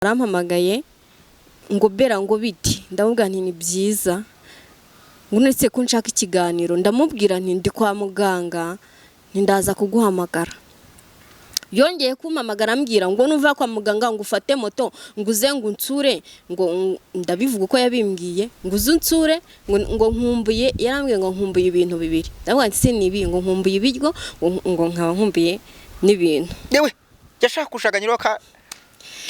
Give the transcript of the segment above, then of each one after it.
Arampamagaye ngo: "Bera," ngo: "Biti?" Ndamubwira nti: "Ni byiza." Ngo: "Uretse ko nshaka ikiganiro." Ndamubwira nti: "Ndi kwa muganga, ndaza kuguhamagara." Yongeye kumpamagara ambwira ngo: "Nuva kwa muganga ngo ufate moto, ngo uze, ngo unsure." Ngo ndabivuga uko yabimbwiye, ngo: "Uze unsure," ngo "nkumbuye." Yarambwiye ngo: "Nkumbuye ibintu bibiri." Ndavuga nti: "Se ni ibi?" Ngo: "Nkumbuye ibiryo," ngo "nkaba nkumbuye n'ibintu." Yewe, yashaka kushaganyura ka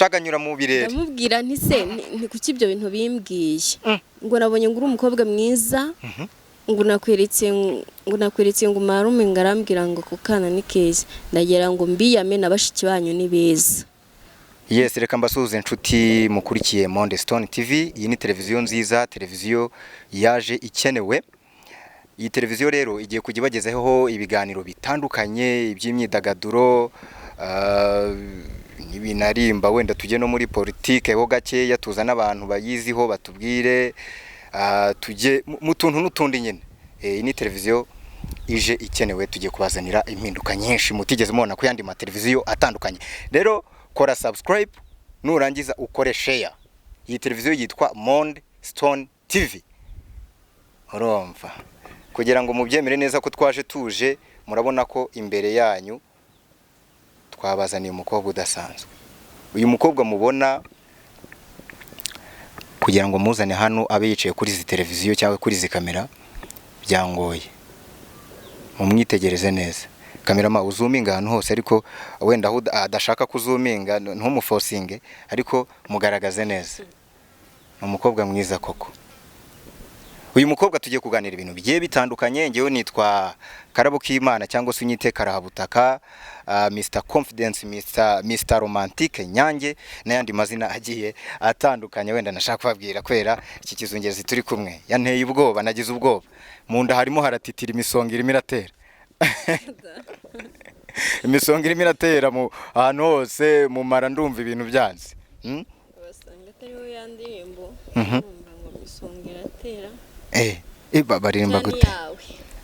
caganyura mu birere. Ndamubwira nti: "Se ni kuki ibyo bintu bimbwiye?" Ngo: "Nabonye ngo uri umukobwa mwiza," ngo: "Nakweretse," ngo "marume," ngo arambwira ngo: "Ako kana ni keza, ndagira ngo mbiyame na bashiki banyu ni beza." Yes, reka mbasuhuze inshuti mukurikiye Monde Stone TV. Iyi ni televiziyo nziza, televiziyo yaje ikenewe. Iyi televiziyo rero igiye kujya ibagezaho ibiganiro bitandukanye, iby'imyidagaduro, n'ibinarimba, wenda tujye no muri politike ho gakeya, tuzane abantu bayiziho batubwire, tujye mu tuntu n'utundi nyine. Iyi ni televiziyo ije ikenewe, tugiye kubazanira impinduka nyinshi mutigeze mubona ku yandi mateleviziyo atandukanye. Rero kora subscribe, nurangiza ukore share. Iyi televiziyo yitwa Monde Stone TV. Urumva, kugira ngo mubyemere neza ko twaje tuje, murabona ko imbere yanyu twabazaniye umukobwa udasanzwe. Uyu mukobwa mubona, kugira ngo muzane hano abe yicaye kuri izi televiziyo cyangwa kuri izi kamera, byangoye. Mumwitegereze neza. Cameraman, uzoominga ahantu hose, ariko wenda aho adashaka kuzoominga ntumuforcinge, ariko mugaragaze neza. Ni umukobwa mwiza koko. Uyu mukobwa tugiye kuganira ibintu bigiye bitandukanye. Ngewe nitwa Karabo k'Imana, cyangwa se unyite Karahabutaka, Mr Confidence, Mr Romantique Nyange, n'ayandi mazina agiye atandukanye wenda nashaka kubabwira, kubera iki kizungezi turi kumwe yanteye ubwoba. Nagize ubwoba, mu nda harimo haratitira, imisonga irimo iratera, imisonga irimo iratera mu ahantu hose mu mara, ndumva ibintu byanze. Basanga atariho ya ndirimbo urumva ngo "Misonga iratera". Baririmba Cyane. gute? Yawe.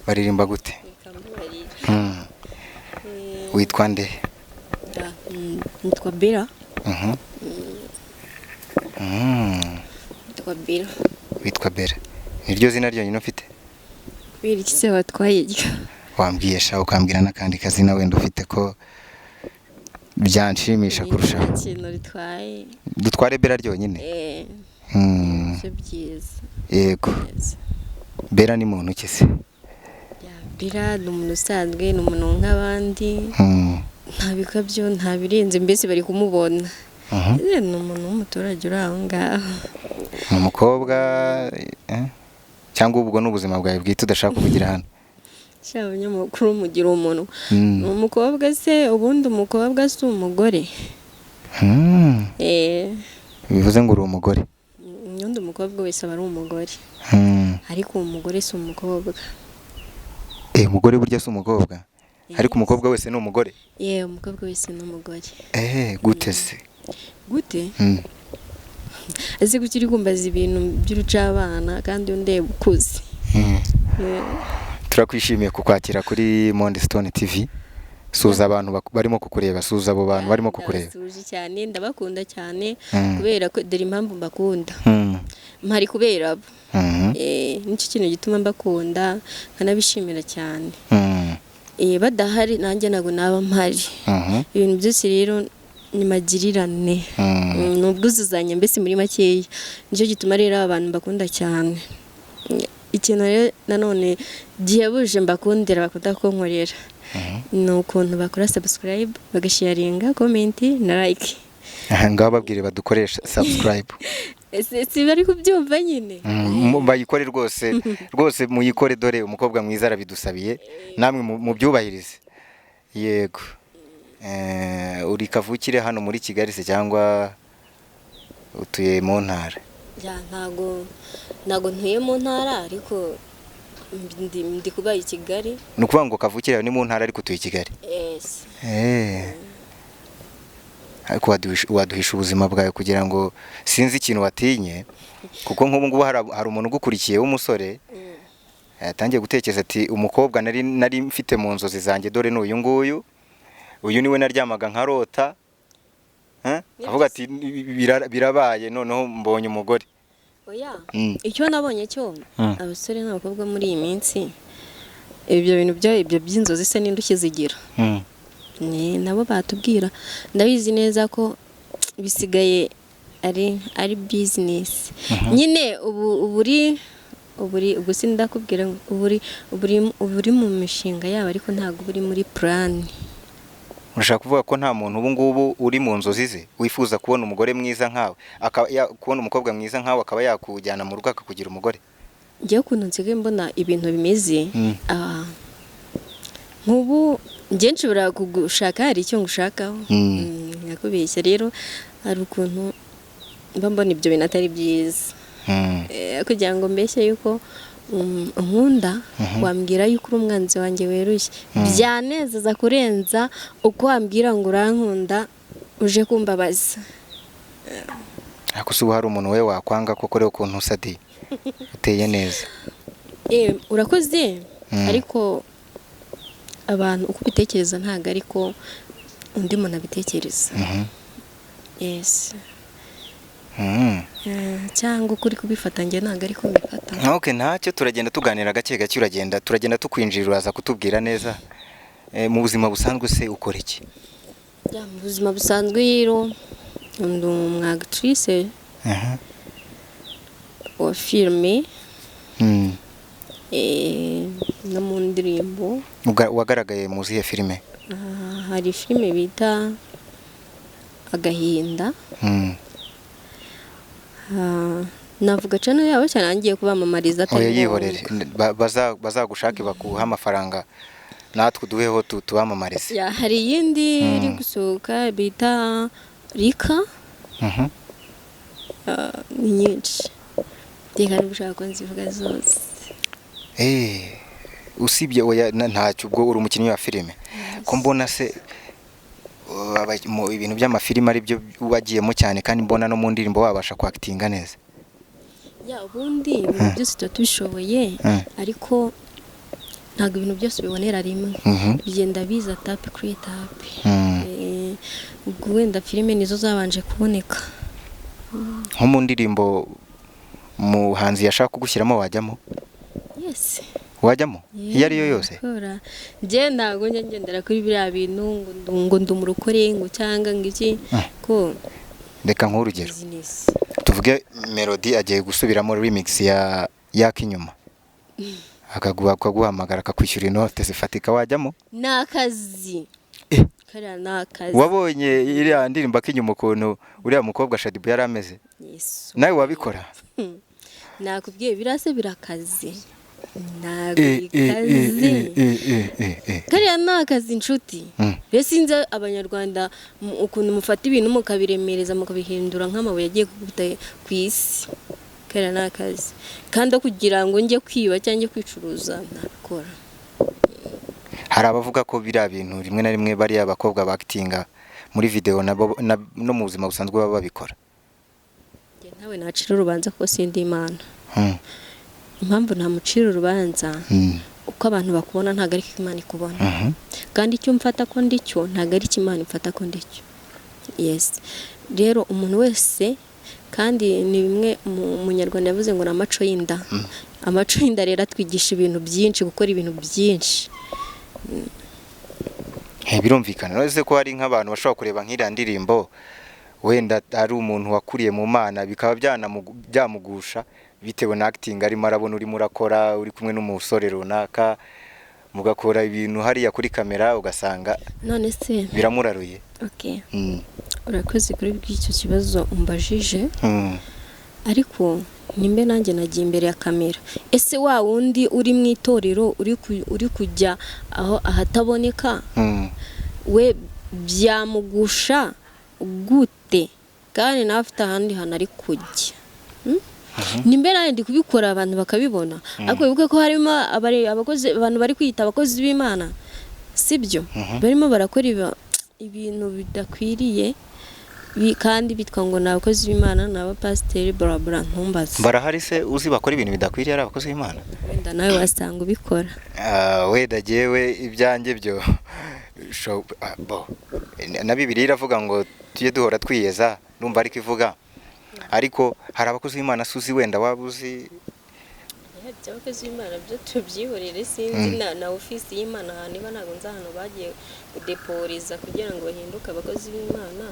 Baririmba gute? Reka mbabarira. Witwa nde? Nitwa Bera. Nitwa Bera. Witwa Bera, niryo zina ryonyine ufite? Kubera iki se watwaye iryo? Wambwiye sha, ukambwira n'akandi kazina wenda ufite, ko byanshimisha kurushaho. Nta kintu ritwaye. Dutware Bera ryonyine? Eh. Byo byiza. Yego. Yes. Bera ni muntu ki se? Ya, Bera ni umuntu usanzwe, ni umuntu nk'abandi. Nta bikabyo, nta birenze, mbese bari kumubona. Ni umuntu w'umuturage uri aho ngaho. Ni umukobwa, cyangwa ubwo ni ubuzima bwawe bwite udashaka kuvugira hano? Sha, abanyamakuru mugira umuntu. Ni umukobwa se, ubundi umukobwa si umugore? Eh. Bivuze ngo uri umugore? Ubundi umukobwa wese aba ari umugore. Ariko uwo mugore si umukobwa. Umugore burya si umukobwa, ariko umukobwa wese ni umugore? Yewe, umukobwa wese ni umugore. Gute se? Gute? Ese kuki uri kumbaza ibintu by'urucabana kandi undeba ukuze? Turakwishimiye kukwakira kuri Monde Stone TV. Suza abantu barimo kukureba, suza abo bantu barimo kukureba. Ndabasuhuje cyane, ndabakunda cyane. Kubera ko dore impamvu mbakunda: mpari kubera abo. Nicyo kintu gituma mbakunda, nkanabishimira cyane. Badahari nanjye ntabwo naba mpari. Ibintu byose rero ni magirirane. Ni ubwuzuzanye mbese muri makeya. Nicyo gituma rero aba bantu mbakunda cyane. Ikintu rero nanone gihebuje mbakundira, bakunda kunkorera, ni ukuntu bakora subscribe, bagasharinga, comment na like. Aha ngaho babwire badukoresha subscribe. Ese si bari kubyumva nyine? Bayikore rwose rwose, muyikore. Dore umukobwa mwiza arabidusabiye, namwe mubyubahirize. Yego. Uri kavukire hano muri Kigali se, cyangwa utuye mu ntara? Ya, ntago ntuye mu ntara, ariko ndi kuba i Kigali. Ni ukuvuga ngo kavukire ni mu ntara, ariko utuye i Kigali? Yes. Ariko waduhisha ubuzima bwawe, kugira ngo sinzi ikintu watinye, kuko nk'ubu ngubu hari umuntu ugukurikiye w'umusore yatangiye gutekereza ati: "Umukobwa nari mfite mu nzozi zanjye dore ni uyu nguyu, uyu niwe naryamaga nkarota." Eh? Avuga ati birabaye noneho mbonye umugore. Oya. Icyo nabonye cyo, abasore n'abakobwa muri iyi minsi, ibyo bintu byo, ibyo by'inzozi se n'indushyi zigira. Ni nabo batubwira, ndabizi neza ko bisigaye ari business nyine. Ubu uburi uburi ubwo sindakubwira ngo uburi mu mishinga yabo, ariko ntabwo buri muri plan. Urashaka kuvuga ko nta muntu ubu ngubu uri mu nzozi ze wifuza kubona umugore mwiza nkawe, kubona umukobwa mwiza nkawe, akaba yakujyana mu rugo akakugira umugore? Njyewe ukuntu nsigaye mbona ibintu bimeze, nk'ubu njye nshobora kugushaka hari icyo ngushakaho. Nakubeshya rero, hari ukuntu mba mbona ibyo bintu atari byiza. Kugira ngo mbeshye yuko unkunda, wambwira yuko uri umwanzi wanjye weruye, byanezeza kurenza uko wambwira ngo urankunda uje kumbabaza. Ariko se ubu hari umuntu we wakwanga koko? Rero ukuntu usa di, uteye neza. Urakoze, ariko abantu uko ubitekereza ntabwo ariko undi muntu abitekereza. Yes. Cyangwa uko uri kubifata njye ntabwo ariko mbifata. Ok, ntacyo, turagenda tuganira gake gake, turagenda tukwinjira, uraza kutubwira neza. Mu buzima busanzwe se ukora iki? Ya, mu buzima busanzwe rero ndi umwactrice wa filime, no mu ndirimbo. Wagaragaye mu zihe filime? Hari filime bita Agahinda. Navuga channel yabo cyane, ngiye kubamamariza atari Oya, ngombwa. yihorere. Bazagushake bakuha amafaranga, natwe uduheho tubamamarize. Ya, hari iyindi iri gusohoka bita Rika. Ni nyinshi, reka niba ushaka ko nzivuga zose. Usibye, oya, ntacyo. Ubwo uri umukinnyi wa filime, ko mbona se ibintu by'amafilime ari byo wagiyemo cyane, kandi mbona no mu ndirimbo wabasha kwakitinga neza? Ya, ubundi ibintu byose tuba tubishoboye, ariko ntabwo ibintu byose ubibonera rimwe. Bigenda biza étape kuri étape. Ubwo wenda filime nizo zabanje kuboneka. Nko mu ndirimbo muhanzi yashaka kugushyiramo, wajyamo? Yes. Wajyamo iyo ari yo yose? Yakora. Njye ntabwo njya ngendera kuri biriya bintu ngo ndi umurokore, ngo cyangwa ngo iki ko. Reka nk'urugero, Business. tuvuge Melody agiye gusubiramo remix ya Yakinyuma, akaguhamagara, akakwishyura inote zifatika, wajyamo? Ni akazi. Kariya ni akazi. Wabonye iriya ndirimbo Akinyuma, ukuntu uriya mukobwa Shaddyboo yari ameze? Yesu. Nawe wabikora? Nakubwiye, birase birakaze, ntabwo bikaze. Kariya ni akazi, inshuti. Mbese sinzi Abanyarwanda ukuntu mufata ibintu mukabiremereza, mukabihindura nk'amabuye agiye gukubita ku isi. Kariya ni akazi, kandi aho kugira ngo njye kwiba cyangwa njye kwicuruza, ntabikora. Hari abavuga ko biriya bintu rimwe na rimwe bariya bakobwa bakitinga muri video nabo no mu buzima busanzwe baba babikora. Njye ntawe nacira urubanza kuko sindi Imana. Impamvu ntamucira urubanza, uko abantu bakubona ntabwo ariko Imana ikubona. Kandi icyo mfata ko ndi cyo ntabwo ari icyo Imana imfata ko ndi cyo. Yes, rero umuntu wese, kandi ni bimwe Umunyarwanda yavuze ngo ni amaco y'inda. Amaco y'inda rero atwigisha ibintu byinshi, gukora ibintu byinshi. Birumvikana. Uretse ko hari nk'abantu bashobora kureba nk'iriya ndirimbo, wenda ari umuntu wakuriye mu Mana, bikaba byamugusha bitewe na acting arimo arabona urimo urakora, uri kumwe n'umusore runaka, mugakora ibintu hariya kuri kamera, ugasanga None se biramuraruye. Okay. Urakoze kuri bw'icyo kibazo umbajije. Ariko nimbe nanjye nagiye imbere ya kamera, ese wa wundi uri mu itorero, uri kujya aho ahataboneka, we byamugusha gute kandi nawe afite ahandi hantu ari kujya? Nimbe nanjye ndi kubikora abantu bakabibona, ariko wibuke ko harimo abakozi, abantu bari kwiyita abakozi b'Imana, sibyo, barimo barakora ibintu bidakwiriye, kandi bitwa ngo ni abakozi b'Imana, ni abapasiteri, barabura, ntumbaze. Barahari se uzi bakora ibintu bidakwiriye ari abakozi b'Imana? Wenda nawe wasanga ubikora. Wenda jyewe ibyanjye byo bo na Bibiliya iravuga ngo Tujye duhora twiyeza, ndumva ariko ivuga. Ariko hari abakozi b'Imana suzi wenda waba uzi? Iby'abakozi b'Imana byo tubyihorere, sinzi na ofisi y'Imana ahantu iba, ntabwo nzi ahantu bagiye kudeporeza kugira ngo bahinduke abakozi b'Imana.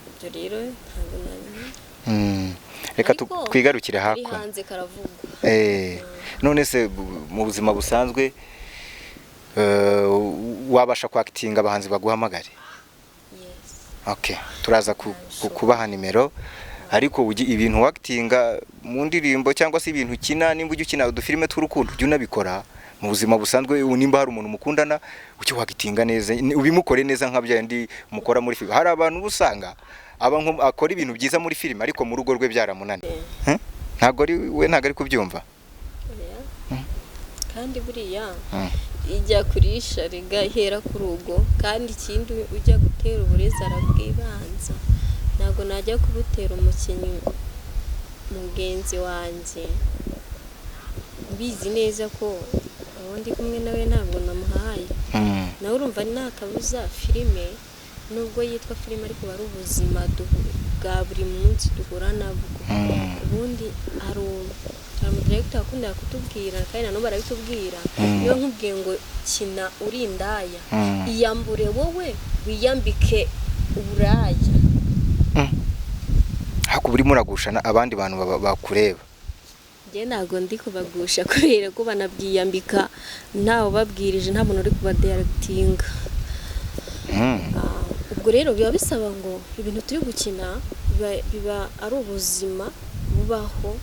Ibyo rero ntabwo nabimenya. Reka Ariko twigarukire kari hakuno. Hanze karavugwa. None se mu buzima busanzwe wabasha kwakitinga abahanzi baguhamagare? Yes. Okay, turaza kubaha nimero, ariko ibintu wakitinga mu ndirimbo cyangwa se ibintu ukina, nimba ujya ukina udufilime tw'urukundo, ujye unabikora mu buzima busanzwe. Nimba hari umuntu mukundana, ujye wakitinga neza, ubimukore neza nka bya bindi mukora muri filime. Hari abantu uba usanga aba akora ibintu byiza muri filime, ariko mu rugo rwe byaramunaniye. Ntabwo ari we, ntabwo ari kubyumva. Oya. Kandi buriya ijya kurisha riga ihera ku rugo, kandi ikindi ujya gutera uburezi arabwibanza. Ntabwo najya kubutera umukinnyi mugenzi wanjye mbizi neza ko uwo ndi kumwe nawe ntabwo namuhaye. Nawe urumva nta kabuza, filime nubwo yitwa filime ariko buba ari ubuzima bwa buri munsi duhura nabwo. Ubundi hari umudirector wakundaga kutubwira, kandi na n'ubu arabitubwira: iyo nkubwiye ngo kina uri indaya, iyambure wowe wiyambike uburaya. Hakuba urimo uragushana abandi bantu bakureba. Njye ntabwo ndi kubagusha, kubera ko banabyiyambika ntawe ubabwirije, nta muntu uri kubadirectinga. Ubwo rero biba bisaba ngo ibintu turi gukina biba ari ubuzima bubaho.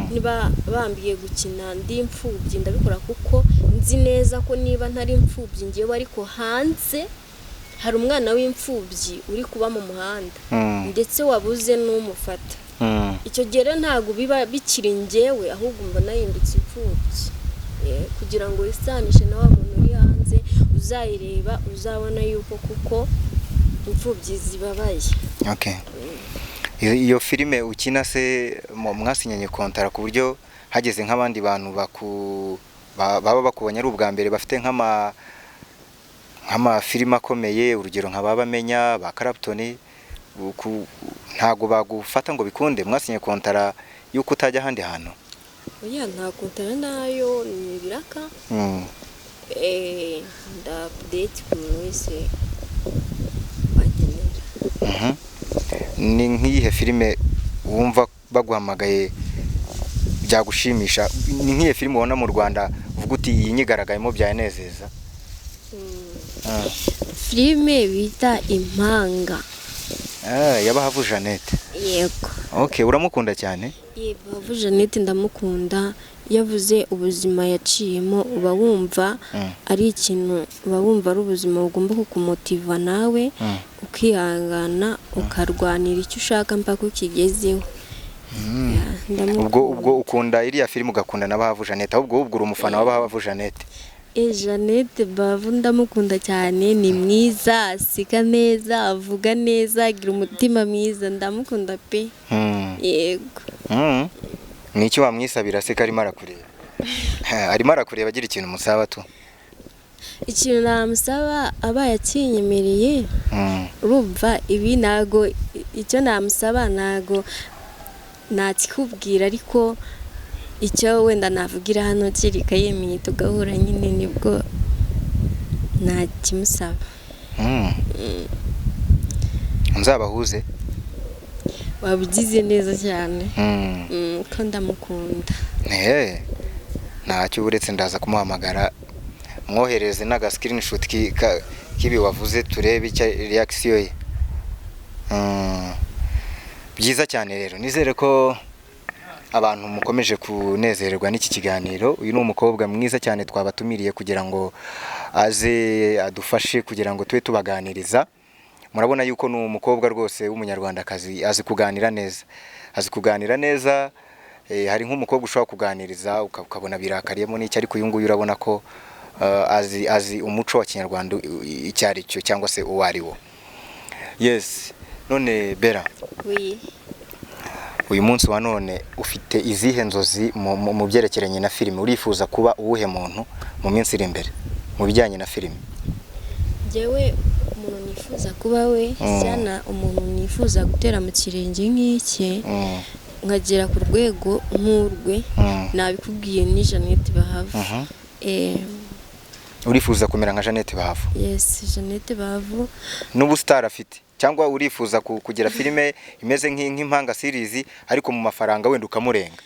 Niba bambiye gukina ndi imfubyi, ndabikora kuko nzi neza ko niba ntari imfubyi ngewe, ariko hanze hari umwana w'imfubyi uri kuba mu muhanda, ndetse wabuze n'umufata. Icyo gihe rero ntabwo biba bikiri ngewe, ahubwo mbona yindutse imfubyi. Kugira ngo wisanishe na wa muntu uri hanze uzayireba, uzabona yuko kuko imfubyi zibabaye. Okay. Iyo filime ukina se mwasinyanye kontara, ku buryo hageze nk'abandi bantu baba bakubonye ari ubwa mbere, bafite nk'amafilime akomeye, urugero nka ba Bamenya, ba Clapton, ntago bagufata ngo bikunde? Mwasinye kontara y'uko utajya ahandi hantu? Oya, nta kontara nayo, ni ibiraka. Nda update ku muntu wese wankenera. Ni nk'iyihe filime wumva baguhamagaye byagushimisha? Ni nk'iyihe filime ubona mu Rwanda uvuga uti iyi nyigaragayemo byanezeza? Filime bita Impanga. Ah, yabahavu Jeannette? Yego. Okay, uramukunda cyane? Yego, Bahavu Jeannette ndamukunda. Iyo avuze ubuzima yaciyemo, uba wumva ari ikintu, uba wumva ari ubuzima bugomba kukumotiva nawe, ukihangana, ukarwanira icyo ushaka mpaka ukigezeho. Ya, ndamukunda. Ubwo ukunda iriya filime, ugakunda na Bahavu Jeannette, ahubwo ubwo uri umufana wa Bahavu Jeannette? Jeannette Bahavu ndamukunda cyane, ni mwiza, aseka neza, avuga neza, agira umutima mwiza, ndamukunda pe. Yego. Ni iki wamwisabira se ko arimo arakureba? Arimo arakureba, agira ikintu umusaba tu. Ikintu namusaba abaye akinyemereye, urumva ibi ntago, icyo namusaba ntago nakikubwira, ariko icyo wenda navugira hano kereka yemeye tugahura nyine, nibwo nakimusaba. Nzabahuze? Waba ugize neza cyane. Ko ndamukunda. Ntacyo, uretse ndaza kumuhamagara mwohereze n'aga screenshot k'ibi wavuze, turebe icyo reaction ye. Byiza cyane rero, nizere ko abantu mukomeje kunezererwa n'iki kiganiro. Uyu ni umukobwa mwiza cyane twabatumiriye kugira ngo aze adufashe kugira ngo tube tubaganiriza. Murabona yuko ni umukobwa rwose w'umunyarwandakazi, azi kuganira neza, azi kuganira neza. Hari nk'umukobwa ushobora kuganiriza ukabona birakariyemo n'icyo, ariko uyu nguyu urabona ko azi umuco wa kinyarwanda icyo ari cyo cyangwa se uwo ari wo. Yes, none Bella, Oui. uyu munsi wa none ufite izihe nzozi mu byerekeranye na filime? Urifuza kuba uwuhe muntu mu minsi iri imbere mu bijyanye na filime? Njyewe mu Umuntu nifuza kuba we cyana, umuntu nifuza gutera mu kirenge nk'iki, nkagera ku rwego nk'urwe, nabikubwiye, ni Jeannette Bahavu. Urifuza kumera nka Jeannette Bahavu? Yes, Jeannette Bahavu. N'ubusitari afite, cyangwa urifuza kugira filime imeze nk'Impanga series, ariko mu mafaranga wenda ukamurenga?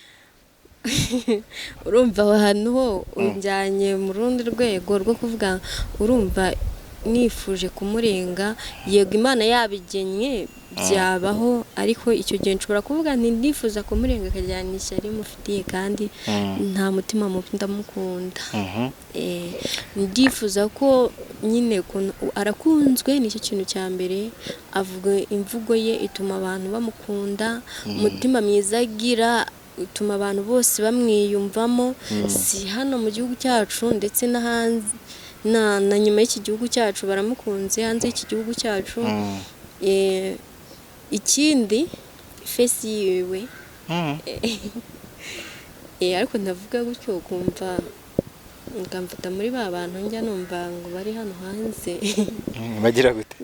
Urumva aho hantu ho unjyanye mu rundi rwego rwo kuvuga. Urumva nifuje kumurenga, yego, Imana yabigennye byabaho, ariko icyo gihe nshobora kuvuga nti ndifuza kumurenga, akajyana ishyari mufitiye kandi nta mutima mubi, ndamukunda. Ndifuza ko nyine arakunzwe, nicyo kintu cya mbere. Avuga, imvugo ye ituma abantu bamukunda, umutima mwiza agira utuma abantu bose bamwiyumvamo, si hano mu gihugu cyacu, ndetse no hanze na nyuma y'iki gihugu cyacu baramukunze, hanze y'iki gihugu cyacu. Ikindi face yiwe, ariko ndavuga gutyo ukumva ukamfata muri ba bantu njya numva ngo bari hano hanze. Bagira gute?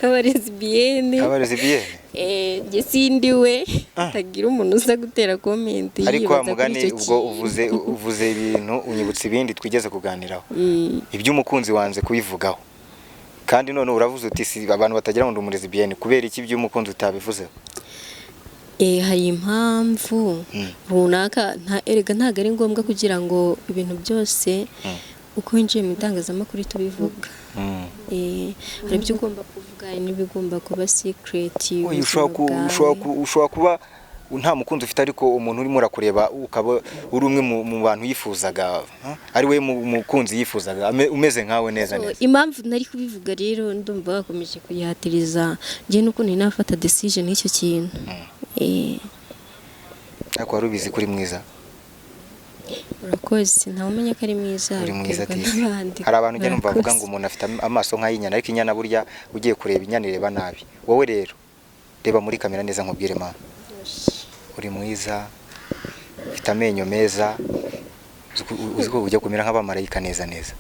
Abalesbienne. Abalesbienne? Njye sindi we, tagira umuntu uza gutera comment Ariko wa yibaza kuri mugani icyo ubwo kintu. uvuze ibintu, unyibutsa ibindi twigeze kuganiraho, iby'umukunzi wanze kubivugaho, kandi none uravuze uti si abantu batagira ngo ndi umulesbienne. Kubera iki iby'umukunzi utabivuzeho? Hari impamvu runaka. Nta erega, ntabwo ari ngombwa kugira ngo ibintu byose uko winjiye mu itangazamakuru tubivuga. Hari ibyo ugomba kuvuga, hari n'ibigomba kuba secret Oya, y'ubuzima bwawe. Ushobora kuba nta mukunzi ufite, ariko umuntu urimo urakureba ukaba uri umwe mu bantu yifuzaga, huh? Ari we mukunzi yifuzaga, umeze nkawe neza So, neza. impamvu nari kubivuga rero, ndumva bakomeje kuyihatiriza, njye nuko nari nafata decision y'icyo kintu. Ariko wari ubizi ko uri mwiza? Urakoze, ntawe umenya ko ari mwiza, Uri mwiza abibwirwa disi. n'abandi. Hari abantu ujya numva bavuga ngo Urakoze. umuntu afite amaso nk'ay'inyana, ariko inyana burya ugiye kureba inyana ireba nabi. Wowe rero reba muri kamera neza nkubwire, mama, uri mwiza, ufite amenyo meza, uzi ko ujya kumera nk'abamarayika neza neza.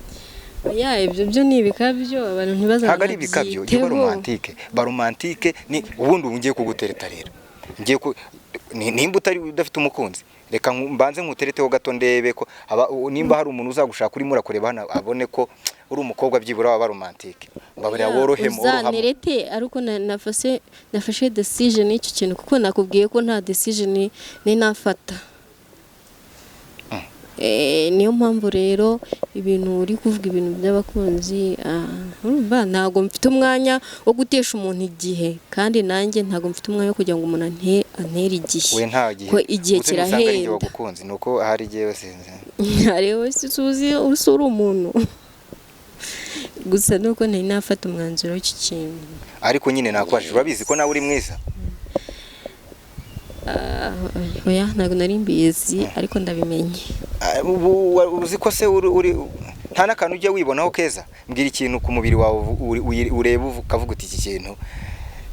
Oya, ibyo byo ni ibikabyo, abantu Ntabwo ari ibikabyo, ujye uba ntibazanabyiteho. romantique, ba romantique. Ni ubundi ubu ngiye kugutereta rero, ngiye ku nimba utari udafite umukunzi, reka mbanze nkutereteho gato, ndebe ko nimba hari umuntu uzagushaka urimo urakureba hano, abone ko uri umukobwa byibura waba romantique. Mbabarira worohemo, worohamo. Uzanerete ariko nafashe decision y'icyo kintu, kuko nakubwiye ko nta decision nari nafata. Niyo mpamvu rero ibintu uri kuvuga, ibintu by'abakunzi, urumva ntabwo mfite umwanya wo gutesha umuntu igihe, kandi nanjye ntabwo mfite umwanya wo kugira ngo umuntu antere igihe. We nta gihe Ko igihe Uzi usanga ari igihe kirahenda. wagukunze, ni uko ahari igihe sinzi. Hariho uzi uri umuntu gusa, nuko ntari nafata umwanzuro w'iki kintu. Ariko nyine nakwajije, urabizi ko nawe uri mwiza? Oya, ntabwo nari mbizi, ariko ndabimenye. Ubu uzi ko se uri nta n'akantu ujya wibonaho keza? Mbwira ikintu ku mubiri wawe ureba ukavuga uti iki kintu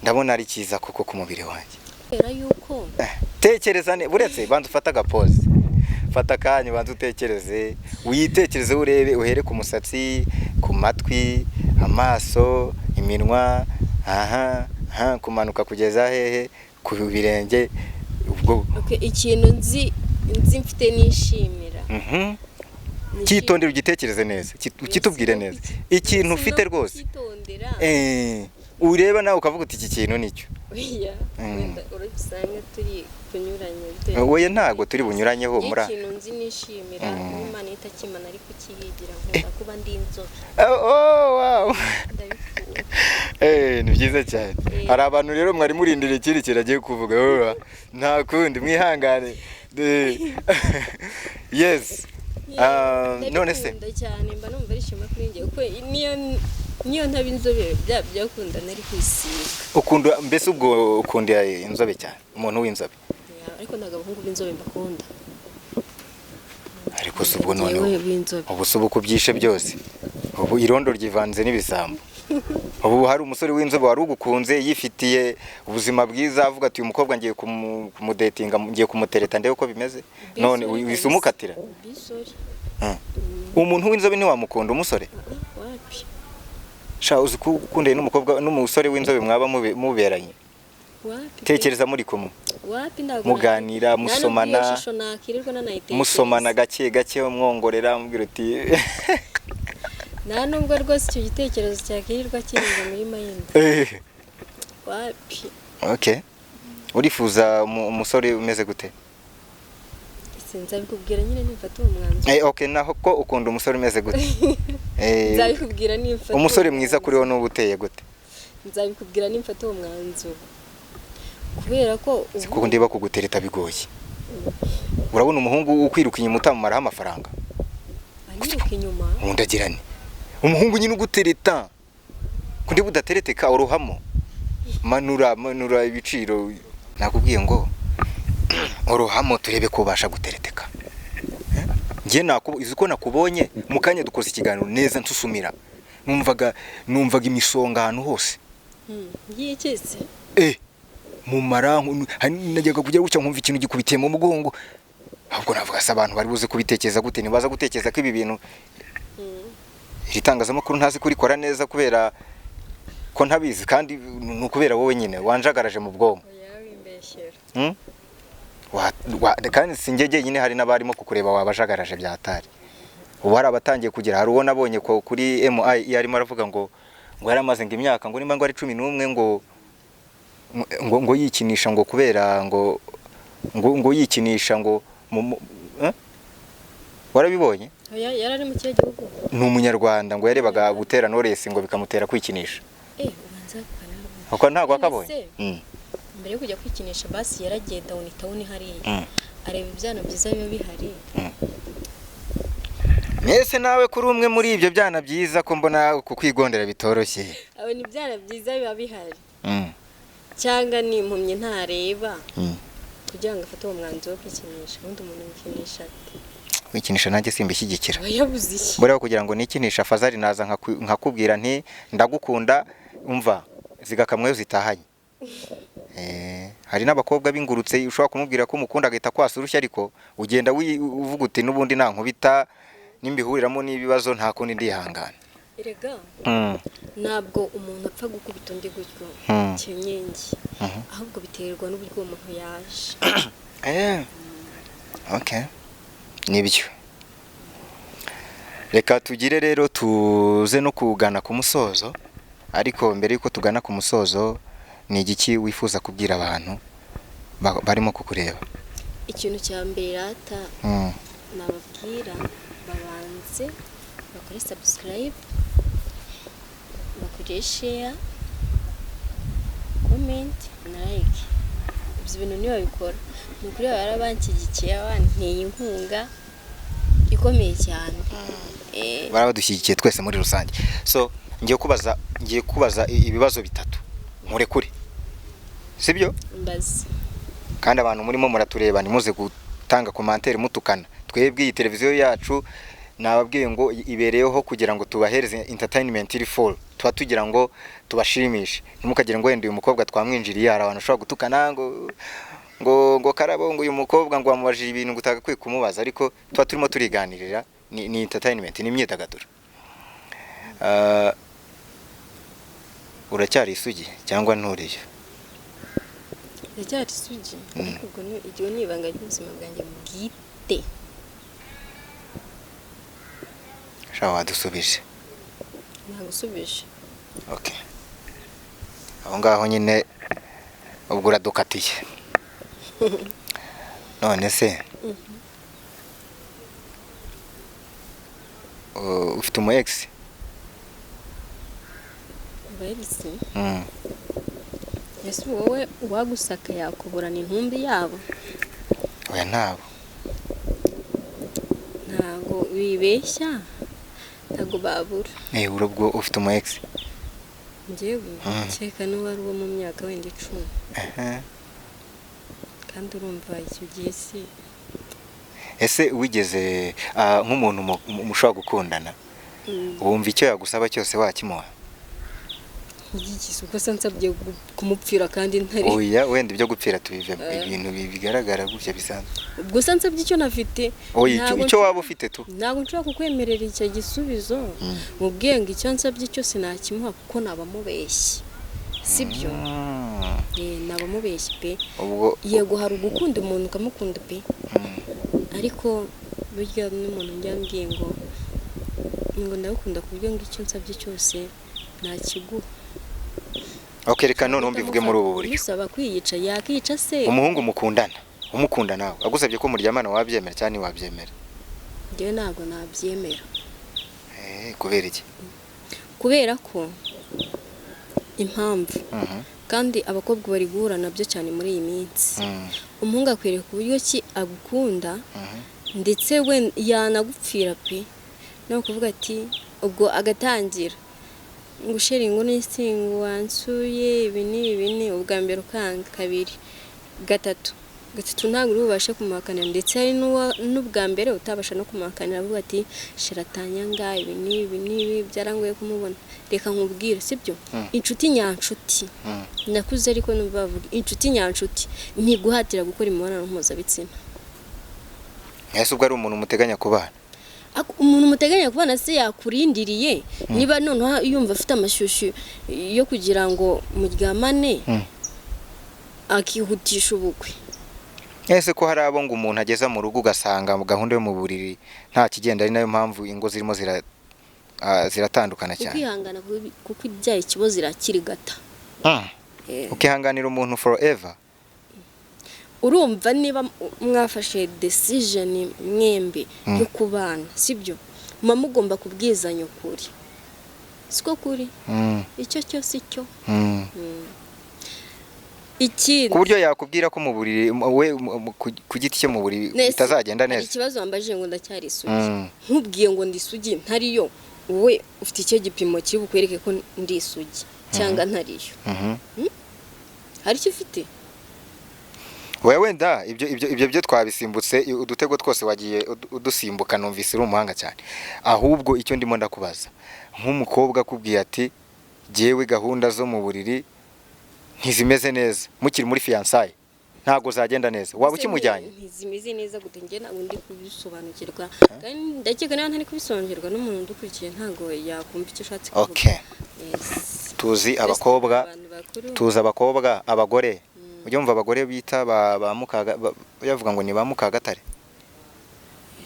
ndabona ari cyiza koko ku mubiri wanjye. Kubera yuko Tekereza buretse banza ufate agapoze, fata akanya banza utekereze, witekereze, urebe, uhere ku musatsi, ku matwi, amaso, iminwa, aha aha, kumanuka kugeza hehe, ku birenge ubwo. Okay, ikintu nzi mfite nishimira. Cyitondere, ugitekereze neza, ukitubwire neza ikintu ufite rwose. Kwitondera. Ureba nawe ukavuga uti iki kintu nicyo. Oya, wenda urabisanga turi kunyuranya bitewe Oya, ntago turi bunyuranyeho muri ikintu nzi nishimira, n'Imana itakimana ariko ukiyigira, nkunda kuba ndi inzobe. Oh, wow. Ndabikunda. Ni byiza cyane. Hari abantu rero mwari murindiriye ikindi kintu agiye kuvuga. Oh, nta kundi, mwihangane. Yes. None se Ndabikunda cyane, mba numva ari ishema kuri njye, kuko niyo ntaba inzobe byakunda nari kwisiga. Ukunda mbese, ubwo ukunda inzobe cyane, umuntu w'inzobe? Yeah, ariko ntabwo abahungu b'inzobe mbakunda. Ariko si ubwo noneho Njyewe b'inzobe. Ubu si ubu kubyishe byose, ubu irondo ryivanze n'ibisambo. Ubu hari umusore w'inzobe wari ugukunze, yifitiye ubuzima bwiza, avuga ati uyu mukobwa ngiye kumudetinga, ngiye kumutereta ndebe uko bimeze, none Bisori. wise umukatira? Bisori. Umuntu w'inzobe ntiwamukunda, umusore? Wapi. Sha, uzi ko ukundanye n'umukobwa n'umusore w'inzobe mwaba muberanye? Wapi pe. Tekereza muri kumwe. Wapi, ntabwo Muganira, nta nubwo iyo musomana. shusho nakirirwa nanayitekereza. Musomana gake gake, umwongorera, umubwira uti Nta nubwo rwose icyo gitekerezo cyakirirwa kirinda muri mind. Wapi. Okay, urifuza umusore umeze gute? Nzabikubwira nyine nimfata uwo mwanzuro. Okay, naho ko ukunda umusore umeze gute? Nzabikubwira nimfata uwo Umusore mwiza kuri mwanzuro. wowe n'uba uteye gute? Nzabikubwira nimfata uwo mwanzuro, kubera ko Si ubu kuko ndeba kugutereta bigoye. Urabona umuhungu ukwiruka inyuma utamumaraho amafaranga? Anyiruka inyuma? Ubundi agira ni umuhungu nyine ugutereta, ko ndeba udatereteka, urohamo. Manura, manura ibiciro. Nakubwiye ngo urohamo turebe ko ubasha gutereteka. Eh? Njye izi ko nakubonye mu kanya dukoze ikiganiro neza, nsusumira, numvaga imisonga ahantu hose. Y'iki se? Mu mara najyaga kujya gutya nkumva ikintu gikubitiye mu mugongo. Ahubwo navuga se abantu bari buze kubitekereza gute? Ntibaza gutekereza ko ibi bintu, iri tangazamakuru ntazi kurikora neza kubera ko ntabizi, kandi ni ukubera wowe nyine wanjagaraje mu bwonko. Oya, wimbeshyera. Kandi si njye jyenyine, hari n'abarimo kukureba wabajagaraje byatari. Ubu hari abatangiye kugira, hari uwo nabonye ko kuri MI arimo aravuga ngo yaramaze ngo imyaka ngo nimba ngo ari 11 ngo yikinisha, ngo kubera ngo yikinisha ngo eh? Warabibonye? Oya, yari ari mu kihe gihugu? Ni umunyarwanda, ngo yarebaga Butera Knowless ngo bikamutera kwikinisha. Ubanza kukanabona. Uko ntabwo None wakabonye? se, mbere yo kujya kwikinisha, basi yaragiye down town hariya, areba ibyana byiza biba bihari? Mwese nawe kuri umwe muri ibyo byana byiza, ko mbona kukwigondera bitoroshye? Abona ibyana byiza biba bihari, cyangwa ni impumyi ntareba, kugira ngo afate uwo mwanzuro wo kwikinisha? Ubundi umuntu yikinisha ate? Kwikinisha nanjye simbishyigikira. Aba yabuze iki? Buriya kugira ngo nikinishe, afazari naza nkakubwira nti ndagukunda, umva zigakamweyo zitahanye. Hari n'abakobwa b'ingurutse ushobora kumubwira ko umukunda agahita kwasa urushyi, ariko ugenda uvuga uti n'ubundi nankubita nimbihuriramo n'ibibazo nta kundi, ndihangana. Erega ntabwo umuntu apfa gukubita undi gutyo kinyengi, ahubwo biterwa n'uburyo uwo muntu yaje. Okay, nibyo. Reka tugire rero tuze no kugana ku musozo, ariko mbere yuko tugana ku musozo, ni igiki wifuza kubwira abantu barimo kukureba? Ikintu cya mbere rata nababwira, babanze bakore subscribe, bakore share, comment na like. Ibyo bintu nibabikora, ni ukuri baba barabanshyigikiye, banteye inkunga ikomeye cyane. Barabadushyigikiye twese muri rusange. So ngiye kubaza ibibazo bitatu nkurekure, sibyo? Mbaze. Kandi abantu murimo muratureba, ntimuze gutanga commentaire mutukana. Twebwe iyi televiziyo yacu nababwiye ngo ibereyeho kugira ngo tubahereze entertainment iri full, tuba tugira ngo tubashimishe. Ntimukagire ngo wenda uyu mukobwa twamwinjiriye, hari abantu bashobora gutukana ngo Karabo, ngo uyu mukobwa ngo wamubajije ibintu ngo utagakwiye kumubaza, ariko tuba turimo turiganirira, ni entertainment, ni imyidagaduro. Uracyari isugi cyangwa nturiyo? Ndacyari isugi, ariko ubwo iryo ni ibanga ry'ubuzima bwanjye bwite. Sha, wadusubije. Nagusubije. Okay, aho ngaho nyine ubwo uradukatiye. None se ufite umu ex? Abayegisi? Ese wowe uwagusaka yakuburana intumbi yabo? Oya, ntabo. Ntabwo wibeshya, ntabwo babura. Urubwo ufite umu ex? Njyewe kereka n'uwo ari uwo mu myaka wenda 10. Kandi urumva icyo gihe si Ese wigeze nk'umuntu mushobora gukundana, wumva icyo yagusaba cyose wakimuha? Ngigize ubwo se nsabye kumupfira kandi ntari. Oya, wenda ibyo gupfira tubivemo, ibintu bigaragara gutya bisanzwe. Ubwo se nsabye icyo nafite? Oya, icyo waba ufite tu. Ntabwo nshobora kukwemerera icyo gisubizo. Mubwiye ngo icyo nsabye cyose nakimuha kuko nabamubeshye, sibyo? Nabamubeshye pe. Ubwo yego, hari ugukunda umuntu ukamukunda pe, ariko burya n'umuntu njya mbwiye ngo ndagukunda ku buryo ngo icyo nsabye cyose nakiguha. Okay, reka noneho mbivuge muri ubu buryo. Bisaba kwiyica, yakica se? Umuhungu mukundana, umukunda nawe agusabye ko muryamana, wabyemera cyangwa ntiwabyemera? Njyewe ntabwo nabyemera. Kubera iki? Kubera ko impamvu kandi abakobwa bari guhura nabyo cyane muri iyi minsi. Umuhungu akwereka uburyo ki agukunda, ndetse we yanagupfira pe, no kuvuga ati ubwo agatangira ngo chéri, ngo n'isi, ngo wansuye, ibi ni ibi ni ubwa mbere, ukanga kabiri, gatatu, gatatu ntabwo uri bubashe kumuhakanira, ndetse hari n'ubwa mbere utabasha no kumuhakanira, avuga ati chéri atanyanga, ibi n'ibi n'ibi byarangoye kumubona. Reka nkubwire, sibyo? Inshuti nyanshuti, nakuze ariko numva bavuga inshuti nyanshuti ntiguhatira gukora imibonano mpuzabitsina. Ese ubwo ari umuntu muteganya kubana? Umuntu muteganya kubana se yakurindiriye, niba noneho yumva afite amashyushyu yo kugira ngo muryamane, akihutisha ubukwe? Ese ko hari abo ngo umuntu ageza mu rugo ugasanga gahunda yo mu buriri nta kigenda, ari nayo mpamvu ingo zirimo ziratandukana cyane? Ukwihangana, kuko ibyaye ikibazo irakirigata. Ukihanganira umuntu forever? Urumva niba mwafashe decision mwembi yo kubana, sibyo, muba mugomba kubwizanya ukuri, siko kuri? Icyo cyose icyo. Ikindi, ku buryo yakubwira ko mu buriri we ku giti cye mu buriri bitazagenda hari neza. Ikibazo wambajije ngo ndacyari isugi, nkubwiye ngo ndi isugi ntariyo, wowe ufite icyo gipimo kiri bukwereke ko ndi isugi cyangwa ntariyo? Hari icyo ufite? Oya, wenda ibyo byo twabisimbutse, udutego twose wagiye udusimbuka, numvise uri umuhanga cyane. Ahubwo icyo ndimo ndakubaza, nk'umukobwa akubwiye ati jyewe gahunda zo mu buriri ntizimeze neza, mukiri muri fiançailles, ntabwo zagenda neza, waba ukimujyanye? Ntizimeze neza gute? Njye ntabwo ndi kubisobanukirwa, kandi ndakeka niba ntari kubisobanukirwa n'umuntu udukurikiye ntabwo yakumva icyo ushatse kuvuga. Okay. Yes. Tuzi abakobwa, Abantu bakuru. tuzi abakobwa, abagore, ujya wumva abagore bita ba mukaga, bavuga ngo ni ba Mukagatare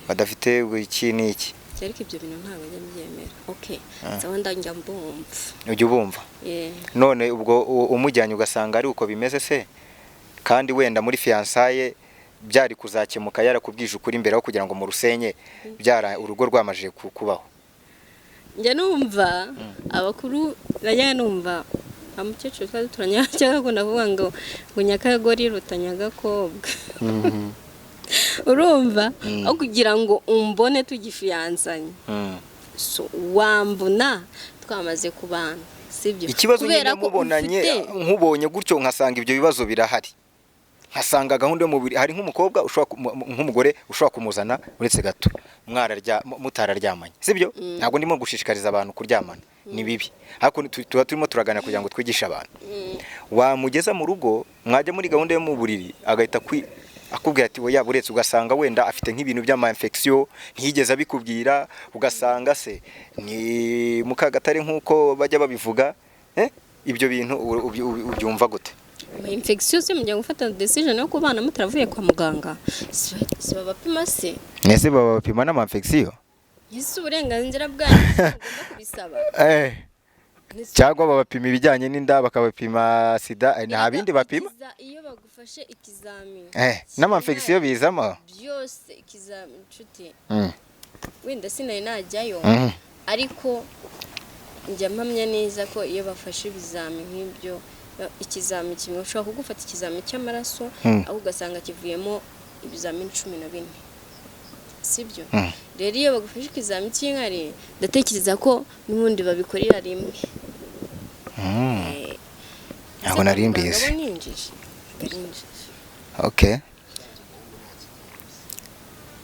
badafite iki n'iki. Ariko ibyo bintu ntabwo njya mbyemera. Okay, sawa, ndajya mbumva. Ujya ubumva? Yeah. None ubwo umujyanye ugasanga ari uko bimeze se, kandi wenda muri fiançailles byari kuzakemuka yarakubwije ukuri mbere, aho kugira ngo mu rusenye byara urugo rwamajije kubaho? Njya numva abakuru, najya numva umukecuru twari duturanye cyangwa akunda kuvuga ngo nyakagori iruta nyagakobwa. Urumva, aho kugira ngo umbone tugifiyanzanye, so wambona twamaze kubana, sibyo? Ikibazo Kubera nyine ko mubonanye, nkubonye gutyo nkasanga ibyo bibazo birahari, nkasanga gahunda y'umubiri, hari nk'umukobwa ushobora nk'umugore ushobora kumuzana uretse gato mwararya mutararyamanye, sibyo? Ntabwo ndimo gushishikariza abantu kuryamana, ni bibi, ariko tuba turimo turaganira kugira ngo twigishe abantu. Wamugeza mu rugo, mwajya muri gahunda yo mu buriri, agahita akubwira ati oya buretse, ugasanga wenda afite nk'ibintu by'ama infection ntiyigeze abikubwira, ugasanga se ni Mukagatare nk'uko bajya babivuga, ibyo bintu ubyumva gute? Infection se mujya gufata decision yo kubana mutaravuye kwa muganga? Si babapima se? Ese baba bapima n'ama infection? Ese uburenganzira bwanyu mugomba kubisaba? Cyangwa babapima ibijyanye n'inda, bakabapima sida, nta bindi bapima? Iyo bagufashe ikizami, N'ama infection bizamo? Byose, ikizami, inshuti. Wenda sinari najyayo, ariko njya mpamya neza ko iyo bafashe ibizami nk'ibyo, ikizami kimwe ushobora kugufata ikizami cy'amaraso, aho ugasanga kivuyemo ibizamini 14, sibyo? Rero iyo bagufashe ikizami cy'inkari, ndatekereza ko n'ubundi babikorera rimwe. Ntabwo Ese nari kwa muganga mbizi. bo ni injiji? Ntabwo ari injiji. Okay.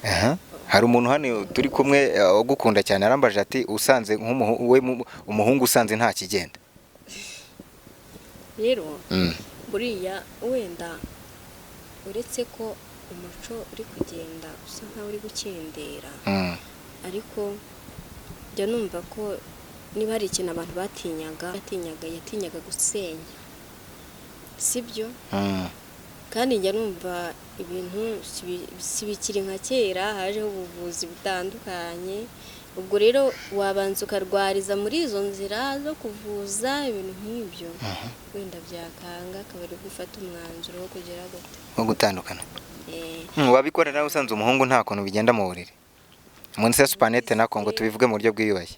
Aha. Hari umuntu hano turi kumwe ugukunda cyane, arambaje ati usanze we umuhungu usanze nta kigenda. Rero buriya wenda uretse ko umuco uri kugenda usa nkaho uri gukendera, ariko njya numva ko niba hari ikintu abantu batinyaga, yatinyaga gusenya, sibyo? Kandi njya numva ibintu si bikiri nka kera, hajeho ubuvuzi butandukanye. Ubwo rero wabanza ukarwariza muri izo nzira zo kuvuza ibintu nk'ibyo, wenda byakanga akaba ari gufata umwanzuro wo kugera gute, wo gutandukana. Wabikora nawe usanze umuhungu nta kuntu bigenda mu buriri munsi ya supanete nako, ngo tubivuge mu buryo bwiyubashye.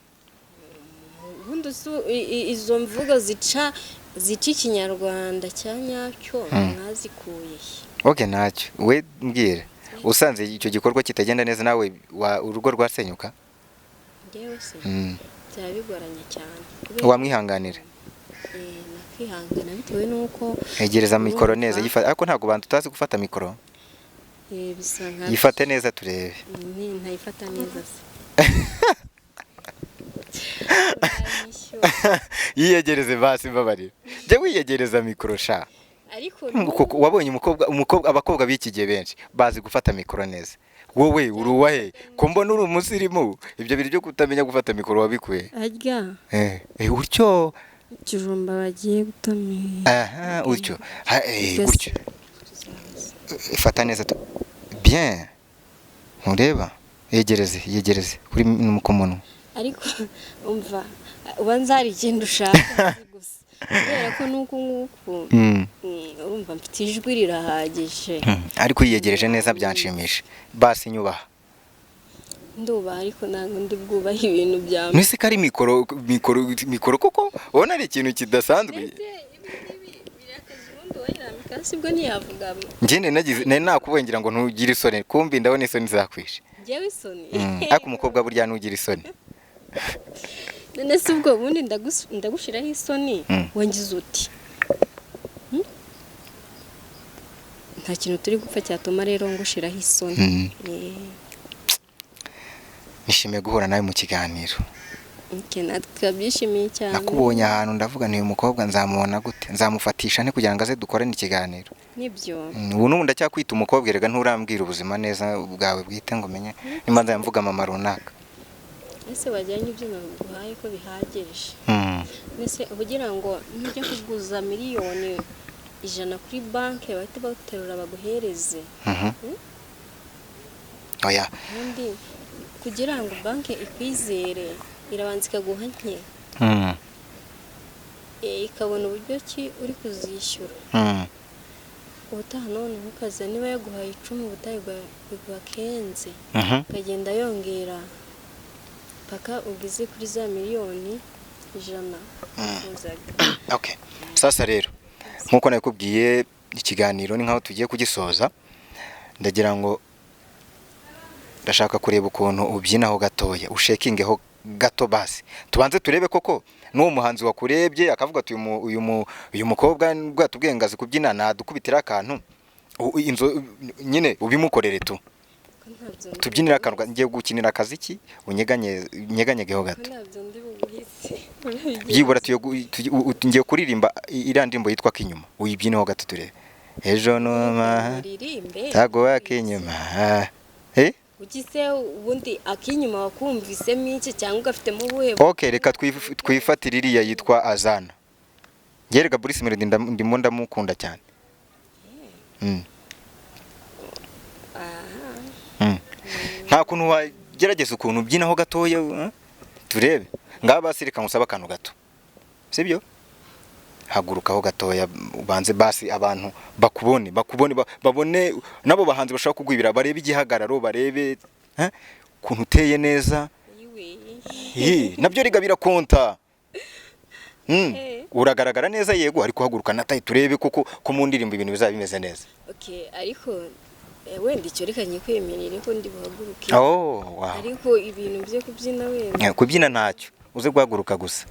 Ubundi izo mvugo zica ikinyarwanda cya nyacyo mwazikuye he? Okay, ntacyo we mbwira, usanze icyo gikorwa kitagenda neza nawe urugo rwasenyuka? Njyewe se byaba bigoranye cyane. Wamwihanganira? Nakihangana bitewe n'uko Egereza mikoro neza, ariko ntabwo bantu tutazi gufata mikoro. Bisa nka Yifate neza turebe. Ntayifata neza se. Yiyegereze basi, mbabarira. Jya wiyegereza mikoro sha. Ariko Kuko wabonye umukobwa abakobwa b'iki gihe benshi bazi gufata mikoro neza. Wowe uri uwahe? Ko mbona uri umusirimu, ibyo bintu byo kutamenya gufata mikoro wabikuye? Arya Utyo ikijumba bagiye gutamira. Aha, utyo. Gutyo. Fata neza bien. Ntureba? Yegereze kuri ku munwa. Ariko umva, ubanza hari ikintu ushaka gusa. Kubera ko nuko nguko urumva mfite ijwi rirahagije. Ariko yiyegereje neza byanshimisha. Basi nyubaha. Ndubaha, ariko ntabwo ndi bwubahe ibintu bya Nese kari mikoro mikoro mikoro koko ubona ari ikintu kidasanzwe. Sibwo ntiyavuga. Njye nagize nari nakubongira ngo ntugire isoni, kumbi ndabona isoni zakwishe. Njyewe isoni. Ariko umukobwa burya ntugira isoni. None se ubwo ubundi ndagushiraho isoni wangize uti nta kintu turi gupfa cyatuma rero ngushiraho isoni. Nishimiye guhura nawe mu kiganiro. Twabyishimiye cyane. Nakubonye ahantu ndavuga nti uyu mukobwa nzamubona gute, nzamufatisha nte kugira ngo aze dukorane ikiganiro. Nibyo. Ubu n'ubu ndacyakwita umukobwa, erega nturambwira ubuzima neza bwawe bwite ngo umenye nimba nzamvuga mama runaka. Ese wajyanye ibyo naguhaye ko bihagije? Ese kugira ngo nujya kuguza 100,000,000 kuri banki bahite baguterura baguhereze? Oya. Ubundi kugira ngo banki ikwizere irabanza ikaguha nke, ikabona uburyo ki uri kuzishyura. Ubutaha none ukaza niba yaguhaye 10 ubutaha iguha 15, ukagenda yongera paka ugeze kuri za 100,000,000 wifuzaga. Okay. Sasa rero nkuko nakubwiye ikiganiro ni nkaho tugiye kugisoza, ndagira ngo ndashaka kureba ukuntu ubyinaho gatoya, ushekingeho gato basi tubanze turebe koko n'uwo muhanzi wakurebye akavuga ati uyu mukobwa bwatubwiye ngo azi kubyina, nadukubitira akantu inzo nyine ubimukorere tu tubyinira akantu. Ngiye gukinira akaziki unyeganyegeho gato byibura ngiye kuririmba iriya ndirimbo yitwa Kinyuma, uyibyineho gato turebe. Ejo numa tago akinyuma. Ugize ubundi akinyuma wakumvisemo iki cyangwa ugafitemo ubuhe? Okay, reka twifatire iriya yitwa Azana. Ngerega Bruce Melody ndimo ndamukunda cyane. Nta kuntu wagerageza ukuntu ubyinaho gatoya turebe. Ngaba basi reka nkusaba akantu gato, sibyo? Hagurukaho gatoya ubanze basi abantu bakubone babone nabo bahanzi bashaka kugwibira, barebe igihagararo, barebe kuntu uteye neza. Nabyo riga birakonta. Uragaragara neza yego, ariko haguruka nataye turebe koko ko mu ndirimbo ibintu bizaba bimeze neza. Okay, ariko wenda icyo reka nyikwemerere ko ndi buhaguruke. Oh, wow. Ariko ibintu byo kubyina wenda. Kubyina ntacyo, uze guhaguruka gusa.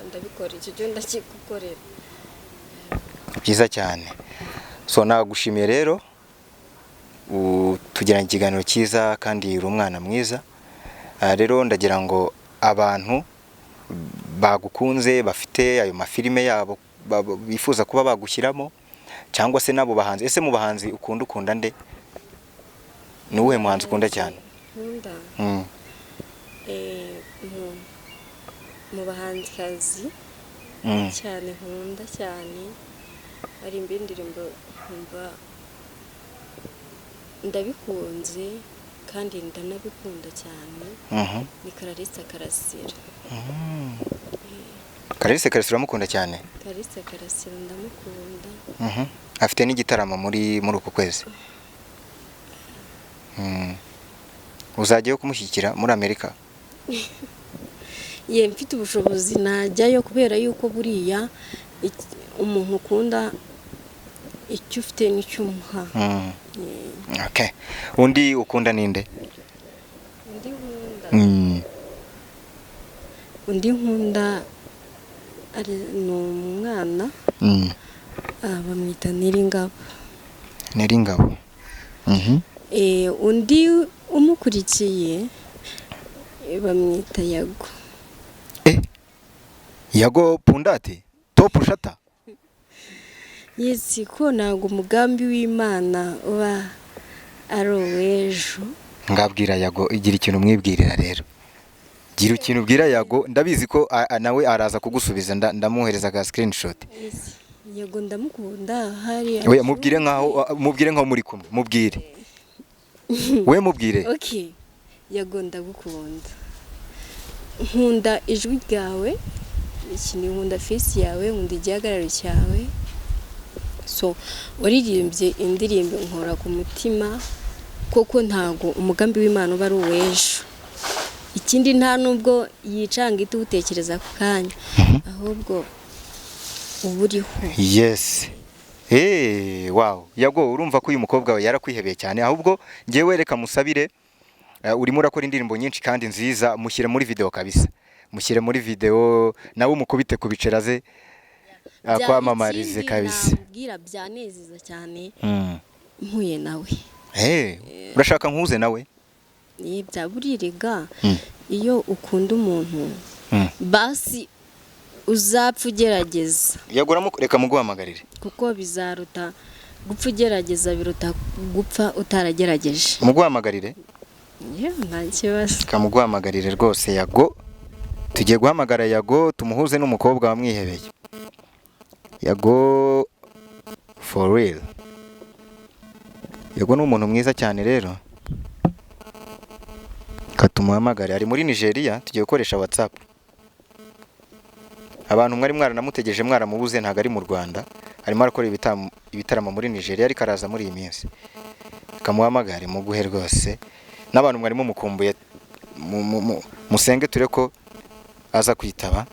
Ndabikora icyo cyo ndakigukorera. Byiza cyane. So nagushimiye rero, tugiranye ikiganiro cyiza kandi uri umwana mwiza. Rero ndagira ngo abantu bagukunze bafite ayo mafilime yabo bifuza kuba bagushyiramo, cyangwa se n'abo bahanzi. Ese mu bahanzi ukunda nde? Ni uwuhe muhanzi ukunda cyane? Nkunda mu bahanzikazi cyane nkunda cyane ari indirimbo nkumva ndabikunze kandi ndanabikunda cyane, ni Clarisse Karasira. Clarisse Karasira uramukunda cyane? Clarisse Karasira ndamukunda. Afite n'igitaramo muri uku kwezi. Uzajyayo kumushyigikira muri Amerika? Ye, mfite ubushobozi najyayo, kubera yuko buriya umuntu ukunda icyo ufite nicyo umuha. Okay. Undi ukunda ninde? Undi nkunda, undi nkunda ni umwana, bamwita Niringabo. Niringabo. Undi umukurikiye bamwita Yago. Yago Pundati Top Shata. Yes, ko ntabwo umugambi w'Imana uba ari uw'ejo. Ngabwira Yago, igira ikintu umwibwirira rero. Gira ikintu ubwira Yago, ndabizi ko nawe araza kugusubiza, ndamuhereza ka screenshot. Yes, Yago ndamukunda hari. Oya, mubwire nkaho muri kumwe, mubwire. We mubwire. Okay, Yago ndagukunda, nkunda ijwi ryawe, ikindi nkunda face yawe, nkunda igihagararo cyawe. So waririmbye indirimbo nkora ku mutima, koko ntago umugambi w'Imana uba ari uw'ejo. Ikindi nta nubwo yicanga ihita uwutekereza ako kanya, ahubwo uba uriho. Yes. Wow. Yago, urumva ko uyu mukobwa we yarakwihebeye cyane, ahubwo ngewe reka musabire, urimo urakora indirimbo nyinshi kandi nziza, mushyire muri video kabisa. Mushyire muri video nawe umukubite ku bicera ze akwamamarize Ikindi kabisa. namubwira byanezeza cyane mpuye nawe. Urashaka nkuze nawe? Ni bya burirega, iyo ukunda umuntu basi uzapfa ugerageza. Yago reka muguhamagarire. Kuko bizaruta gupfa ugerageza biruta gupfa utaragerageje. Muguhamagarire? Yewe, nta kibazo. Reka muguhamagarire rwose Yago. Tugiye guhamagara Yago tumuhuze n'umukobwa wamwihebeye. Yago for real. Yago ni umuntu mwiza cyane rero. Reka tumuhamagare, ari muri Nigeria, tugiye gukoresha WhatsApp. Abantu mwari mwaranamutegereje mwaramubuze, ntabwo ari mu Rwanda, arimo arakora ibitaramo muri Nigeria, ariko araza muri iyi minsi. Reka muhamagare muguhe rwose, n'abantu mwari mumukumbuye musenge ture ko aza kwitaba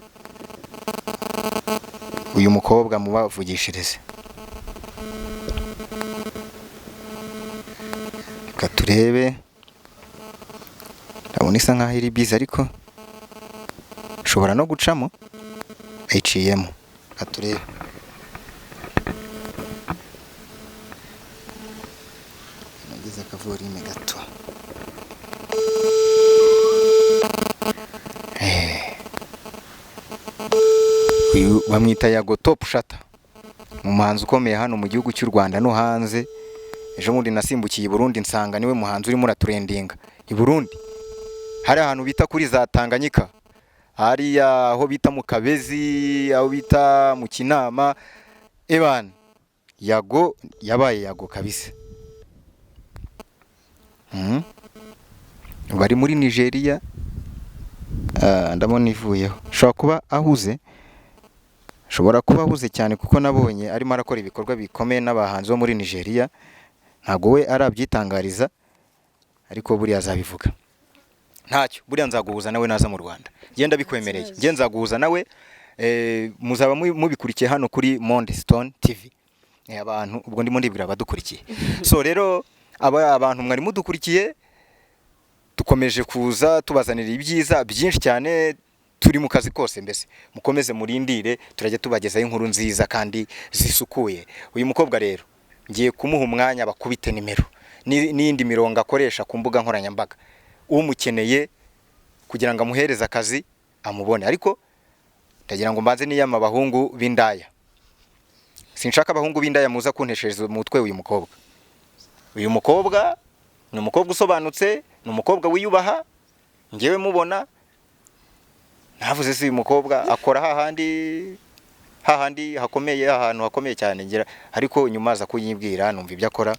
uyu mukobwa, mubavugishirize. Reka turebe, ndabona isa nkaho iri busy, ariko ishobora no gucamo ayiciyemo. Reka turebe. Nageze akavorime gato. Uyu bamwita Yago Top Shata, umuhanzi ukomeye hano mu gihugu cy'u Rwanda no hanze. Ejo bundi nasimbukiye i Burundi nsanga niwe muhanzi urimo uratrendinga i Burundi. Hari ahantu bita kuri za Tanganyika, hariya aho bita mu Kabezi, aho bita mu Kinama. Eban Yago yabaye Yago kabisa. Bari muri Nigeria, ndabona ivuyeho. Ashobora kuba ahuze, ashobora kuba ahuze cyane, kuko nabonye arimo arakora ibikorwa bikomeye n'abahanzi bo muri Nigeria. Ntabwo we arabyitangariza, ariko buriya azabivuga. Ntacyo, buriya nzaguhuza nawe naza mu Rwanda. Genda bikwemereye. Nge nzaguhuza nawe, muzaba mubikurikiye hano kuri Monde Stone TV. Abantu ubwo ndimo ndibwira abadukurikiye. So rero abantu mwari mudukurikiye, dukomeje kuza tubazanira ibyiza byinshi cyane, turi mu kazi kose mbese. Mukomeze murindire, turajya tubagezaho inkuru nziza kandi zisukuye. Uyu mukobwa rero ngiye kumuha umwanya bakubite nimero n'indi mirongo akoresha ku mbuga nkoranyambaga, umukeneye kugira ngo amuhereze akazi amubone. Ariko ndagira ngo mbanze niyama abahungu b'indaya. Sinshaka abahungu b'indaya muza kunteshereza umutwe. Uyu mukobwa, uyu mukobwa ni umukobwa usobanutse, ni umukobwa wiyubaha. Ngewe mubona navuze si uyu mukobwa akora hahandi hahandi hakomeye, ahantu hakomeye cyane ngira, ariko nyuma aza kunyibwira, numva ibyo akora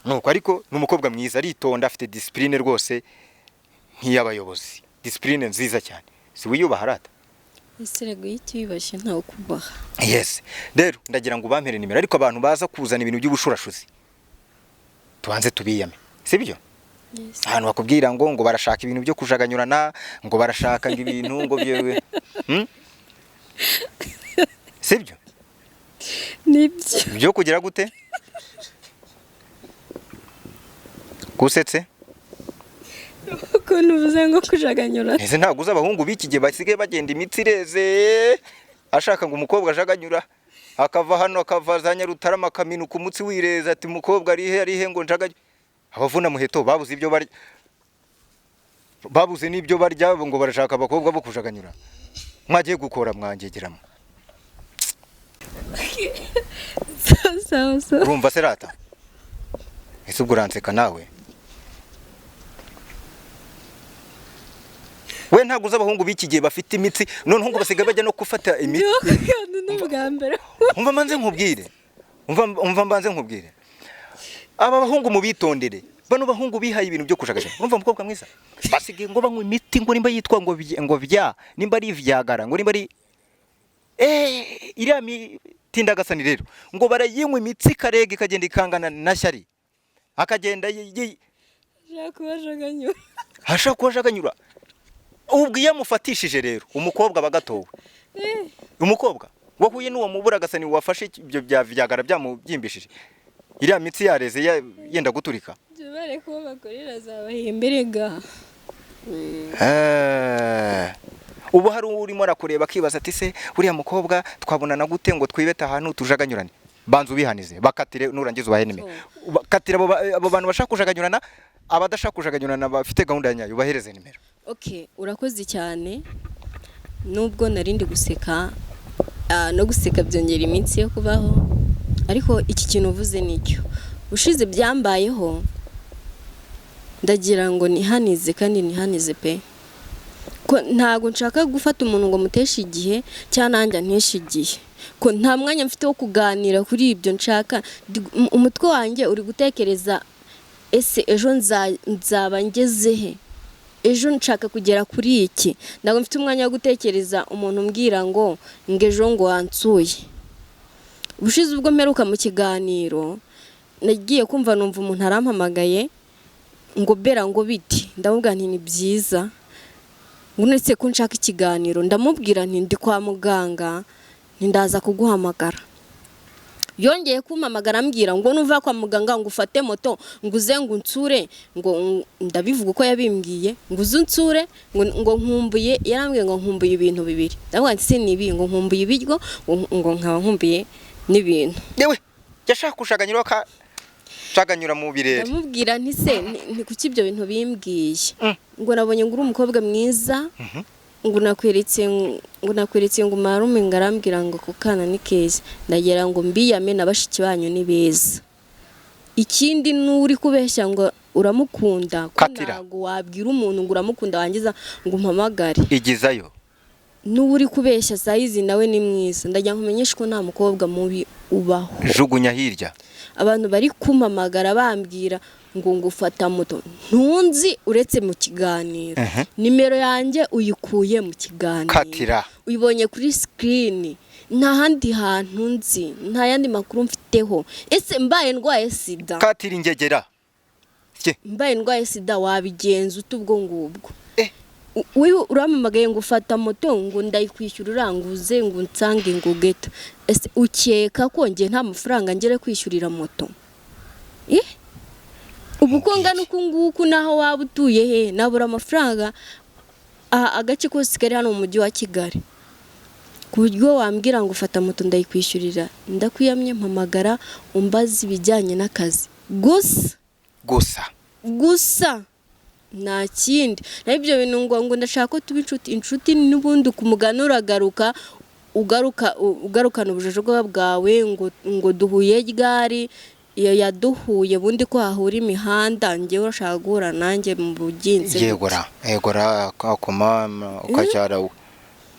nuko. Ariko ni umukobwa mwiza, aritonda, afite discipline rwose nk'iy'abayobozi, discipline nziza cyane. Si wiyubaha rata? Ese rego iyo utiyubashye ntawe ukubaha. Yes, rero ndagira ngo ubampere nimero, ariko abantu baza kuzana ibintu by'ubushurashuzi tubanze tubiyame, sibyo? Yes. Ahantu bakubwira ngo barashaka ibintu byo kujaganyurana, ngo barashaka ngo ibintu ngo byewe, Sibyo? Nibyo. Byo kugira gute? Gusetse? Ukuntu uvuze ngo kujaganyura. Ese ntabwo uzi abahungu b'iki gihe basigaye bagenda imitsi ireze, ashaka ngo umukobwa ajaganyura, akava hano akava za Nyarutarama akaminuka umutsi wireza, ati umukobwa arihe arihe ngo njaganye. Abavuna muheto babuze ibyo barya, babuze n'ibyo barya, ngo barashaka abakobwa bo kujaganyura. Mwagiye gukora mwangegeramo. Sawa sawa. Urumva se rata? Ese ubwo uranseka nawe? We ntabwo uzi abahungu b'iki gihe bafite imitsi, noneho ngo basigaye bajya no gufata imiti. N'ubwa mbere. Umva mbanze nkubwire. Umva mbanze nkubwire. Aba bahungu mubitondere. Bano bahungu bihaye ibintu byo kushagashya. Urumva mukobwa mwiza? Basigaye ngo banywa imiti, ngo nimba yitwa ngo ngo vya, nimba ari vyagara, ngo nimba ari iriya miti ndagasani rero. Ngo barayinywa imitsi karega ikagenda ikangana na shyari. Akagenda Ashaka kubajaganyura. Ashaka kubajaganyura. Ubwo iyo amufatishije rero umukobwa bagatowe. Umukobwa wahuye n'uwo muburagasani wafashe ibyo bya vyagara byamubyimbishije, iriya mitsi yareze yenda guturika. Jubare ko bakorera zabahemberega. Ubu hari urimo arakureba akibaza ati se uriya mukobwa twabonana gute ngo twibete ahantu tujaganyurane. Banza ubihanize, bakatire, nurangiza ubahe nimero. Bakatira abo bantu bashaka kujaganyurana, abadashaka kujaganyurana bafite gahunda ya nyayo ubahereze nimero. Okay, urakoze cyane. Nubwo narindi guseka, no guseka byongera iminsi yo kubaho, ariko iki kintu uvuze nicyo. Ushize byambayeho, ndagira ngo nihanize kandi nihanize pe. Ko ntago nshaka gufata umuntu ngo muteshe igihe cyangwa nanjye anteshe igihe. Ko nta mwanya mfite wo kuganira kuri ibyo nshaka. Umutwe wanjye uri gutekereza ese ejo nzaba ngeze he? Ejo nshaka kugera kuri iki. Ntabwo mfite umwanya wo gutekereza umuntu umbwira ngo ngejo ngo wansuye. Ubushize ubwo mperuka mu kiganiro nagiye kumva numva umuntu arampamagaye ngo Bera ngo biti, ndamubwira nti ni byiza, ngo uretse ko nshaka ikiganiro, ndamubwira nti ndi kwa muganga ndaza kuguhamagara. Yongeye kumpamagara ambwira ngo nuva kwa muganga ngo ufate moto ngo uze ngo unsure, ngo ndabivuga uko yabimbwiye, ngo uze unsure, ngo nkumbuye, yarambwiye ngo nkumbuye ibintu bibiri. Ndavuga nti si nibi, ngo nkumbuye ibiryo, ngo nkaba nkumbuye n'ibintu. Yewe yashaka kushaganyura ka shaganyura mu birere. Ndamubwira nti se ni kuki ibyo bintu bimbwiye? Ngo nabonye ngo uri umukobwa mwiza, ngo nakweretse ngo marume, ngarambwira ngo kukana ni keza, ndagira ngo mbiyame na bashiki banyu ni beza. Ikindi nuri kubeshya ngo uramukunda, ko ntago wabwira umuntu ngo uramukunda wangiza ngo umpamagare. Igizayo. N'uri kubeshya sayizi nawe ni mwiza, ndagira nkumenyeshe ko nta mukobwa mubi ubaho. Jugunya hirya. Abantu bari kumpamagara bambwira ngo ngufata moto, ntunzi uretse mu kiganiro. Nimero yanjye uyikuye mu kiganiro. Katira. Uyibonye kuri screen. Nta handi hantu nzi, nta yandi makuru mfiteho. Ese mbaye ndwaye sida? Katira ingegera. Mbaye ndwaye sida wabigenza ute ubwo ngubwo? Uramamagaye ngo ufata moto ngo ndayikwishyura uranguze ngo nsange ngo geta. Ese ukeka ko nge nta mafaranga ngere kwishyurira moto? Ubu ko ngana uku nguku naho waba utuye he nabura amafaranga agace kose kari hano mu mujyi wa Kigali, ku buryo wambwira ngo ufata moto ndayikwishyurira, ndakwiyamye mpamagara umbaza ibijyanye n'akazi gusa gusa gusa nta kindi. Naho ibyo bintu ngo ndashaka ko tuba inshuti, inshuti n'ubundi ku mugani uragaruka Ugaruka ugarukana ubujiji bwawe ngo duhuye ryari? Iyo yaduhuye bundi ko hahura imihanda, njyewe urashaka guhura nanjye mu buginzi? Yegora, yegora kakoma ukacyara,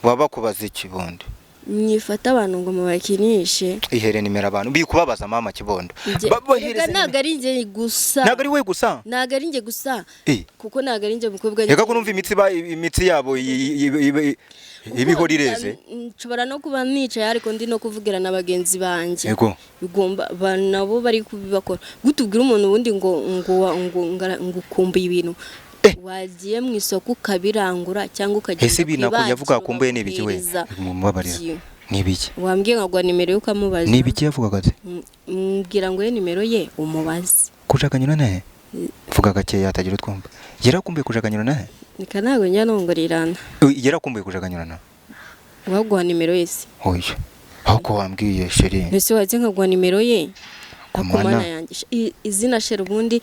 baba bakubaza iki bundi? Mwifata abantu ngo mubakinishe. Ihere nimero abantu bikubabaza, mama kibondo. Erega ntabwo ari njye gusa. Ntabwo ari we gusa. Ntabwo ari njye gusa, kuko ntabwo ari njye mukobwa. Reka ko numva imitsi yabo ibihora ireze. Nshobora no kuba nicaye ariko ndi no kuvugira na bagenzi banjye. Bigomba nabo bari kubibakora gute? Ubwira umuntu ubundi ngo ukumbuye ibintu, wagiye mu isoko ukabirangura cyangwa ukagenda Ese ibi ku nako yavuga ibagiro akumbuye ni ibiki we? bakaguhereza. Mubabarira. Ibyo. Ni ibiki? Wambwiye nkaguha nimero ye ukamubaza. Ni ibiki yavugaga ati? Mbwira ngo ye nimero ye umubaze. Kujakanyura nahe? Vuga gakeya hatagira utwumva. Yarakumbuye kujakanyura nahe? Reka, ntabwo njya nongorirana. Yarakumbuye kujakanyura nahe? Waguha nimero ye se? Oya, ahubwo wambwiye, chérie. Mbese wajya nkaguha nimero ye? Kumana. Akumana yanjye. Izina chérie ubundi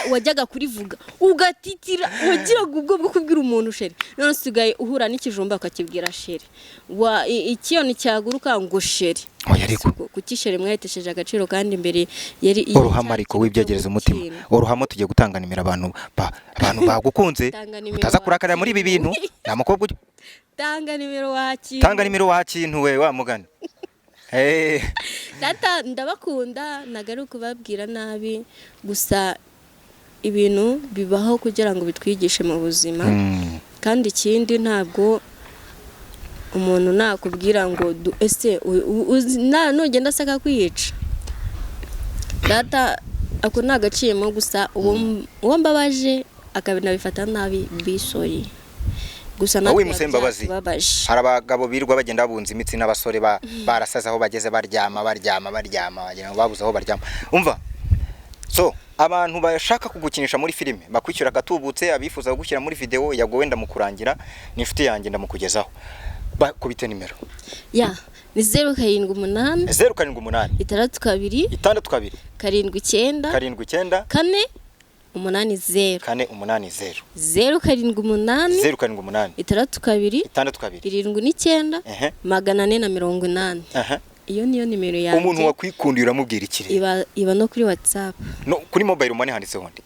wajyaga kurivuga ugatitira, wagiraga ubwo bwo kubwira umuntu chérie, none usigaye uhura n'ikijumba ukakibwira chérie, wa ikiyoni cyaguruka ngo chérie. Oya, ariko Kuki chérie mwayitesheje agaciro kandi imbere yari Uruhamo, ariko wibyegereza umutima. Uruhamo, tugiye gutanga nimero abantu bagukunze. Tanga nimero. Utaza kurakarira muri ibi bintu, nta mukobwa Tanga nimero wakira. Tanga nimero wa kintu we, wa mugani. Data, ndabakunda, ntabwo ari ukubabwira nabi gusa, ibintu bibaho kugira ngo bitwigishe mu buzima. Kandi ikindi, ntabwo umuntu nakubwira ngo ese nugenda asaka kwiyica. Data, ako ni agaciyemo gusa. Uwo mbabaje akanabifata nabi, bisoye gusa. Wowe Natwe wimusaba imbabazi. byatubabaje. Hari abagabo birirwa bagenda babunza imitsi n'abasore barasaze aho bageze, baryama, baryama, baryama, wagira ngo babuze aho baryama. Umva, so abantu bashaka kugukinisha muri filime bakwishyura agatubutse, abifuza kugushyira muri video, yago wenda mukurangira ni inshuti yanjye, ndamukugezaho. Bakubite nimero. Ya, ni 078. 078. 62. 62. 79. 79. 480. 480. 078. 078. 62. 62. 79. 480. Iyo niyo nimero yanjye. Umuntu wakwikundiye uramubwira ikirere? Iba no kuri WhatsApp. No kuri mobile money handitseho ndi?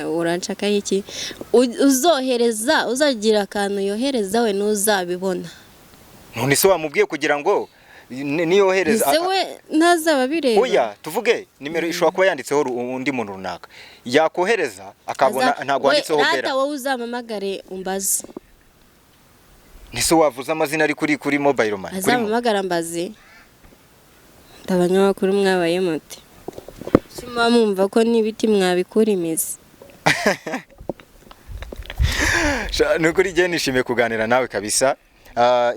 Uranshaka iki? Uzohereza, uzagira akantu yohereza we ntuzabibona. None se wamubwiye kugira ngo niyohereza Ese we ntazaba bireba? Oya, tuvuge nimero ishobora kuba yanditseho undi muntu runaka, yakohereza akabona ntabwo handitseho Rata, Bera. wowe uzamamagare umbaze. Nise wavuze amazina ari kuri mobile money kuri Azamamagara mbaze. Abanyamakuru mwabaye muti muba mwumva ko n'ibiti mwabikura imizi. Ni ukuri njye nishimiye kuganira nawe kabisa.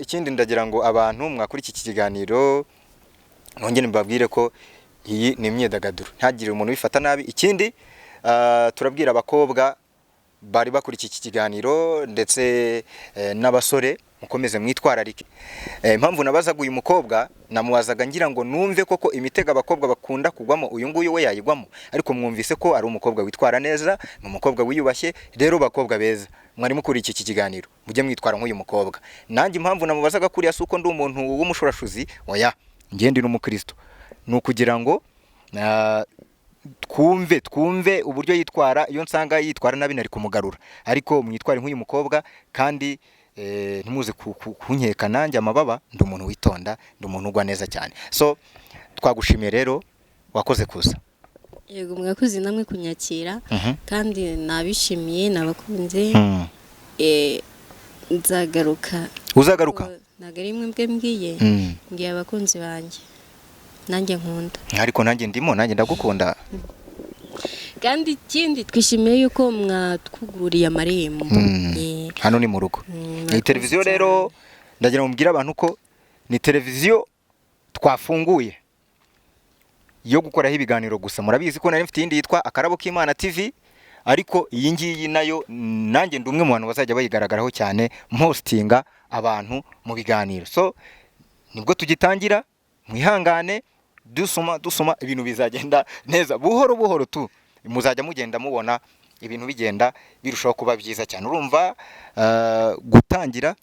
Ikindi ndagira ngo abantu mwakuri iki kiganiro nongere mbabwire ko iyi ni imyidagaduro, ntagire umuntu ubifata nabi. Ikindi, turabwira abakobwa bari bakurikiye iki kiganiro ndetse n'abasore, mukomeze mwitwararike. Impamvu nabazaga uyu mukobwa, namubazaga ngira ngo numve koko imitego abakobwa bakunda kugwamo uyu nguyu we yayigwamo, ariko mwumvise ko ari umukobwa witwara neza, ni umukobwa wiyubashye. Rero bakobwa beza mwari mukurikiye iki kiganiro, mujye mwitwara nk'uyu mukobwa. Nanjye impamvu namubazaga kuriya si uko ndi umuntu w'umushurashuzi, oya, njye ndi n'umukristo, ni ukugira ngo twumve uburyo yitwara. Iyo nsanga yitwara nabi nari kumugarura, ariko mwitware nk'uyu mukobwa kandi ntimuze kunkeka nanjye amababa. Ndi umuntu witonda, ndi umuntu ugwa neza cyane. So twagushimiye rero, wakoze kuza. Yego, mwakoze namwe kunyakira. Kandi nabishimiye, nabakunze. Nzagaruka. Uzagaruka? Ntabwo ari mwe mbwiye, mbwiye abakunzi banjye nanjye nkunda. Ariko nanjye ndimo, nanjye ndagukunda. Kandi ikindi, twishimiye yuko mwatwugururiye amarembo. Hano ni mu rugo. Ni televiziyo rero, ndagira ngo mbwire abantu ko ni televiziyo twafunguye yo gukoraho ibiganiro gusa. Murabizi ko nari mfite iyindi yitwa Akarabo k'Imana TV, ariko iyi ngiyi nayo nanjye ndi umwe mu bantu bazajya bayigaragaraho cyane, mpostinga abantu mu biganiro. So nibwo tugitangira, mwihangane, dusoma dusoma, ibintu bizagenda neza buhoro buhoro tu, muzajya mugenda mubona ibintu bigenda birushaho kuba byiza cyane. Urumva, gutangira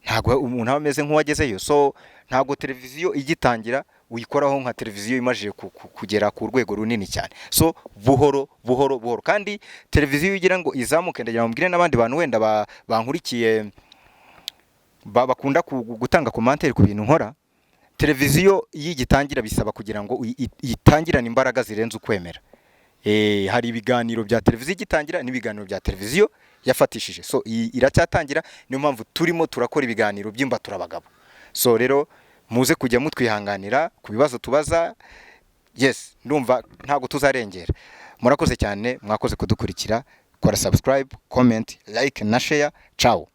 Ntabwo umuntu aba ameze nk'uwagezeyo. So ntabwo televiziyo igitangira uyikoraho nka televiziyo imajije kugera ku rwego runini cyane. So buhoro buhoro buhoro. Kandi televiziyo ugira ngo izamuke, ndagira ngo mbwire n'abandi bantu wenda bankurikiye bakunda gutanga commentaire ku bintu nkora, televiziyo iyo igitangira bisaba kugira ngo itangirane imbaraga zirenze ukwemera. Hari ibiganiro bya televiziyo igitangira n'ibiganiro bya televiziyo yafatishije. So iyi iracyatangira, niyo mpamvu turimo turakora ibiganiro by'imbaturabagabo. So rero muze kujya mutwihanganira ku bibazo tubaza. Yes, ndumva ntabwo tuzarengera. Murakoze cyane, mwakoze kudukurikira. Kora subscribe, comment, like na share. Ciao.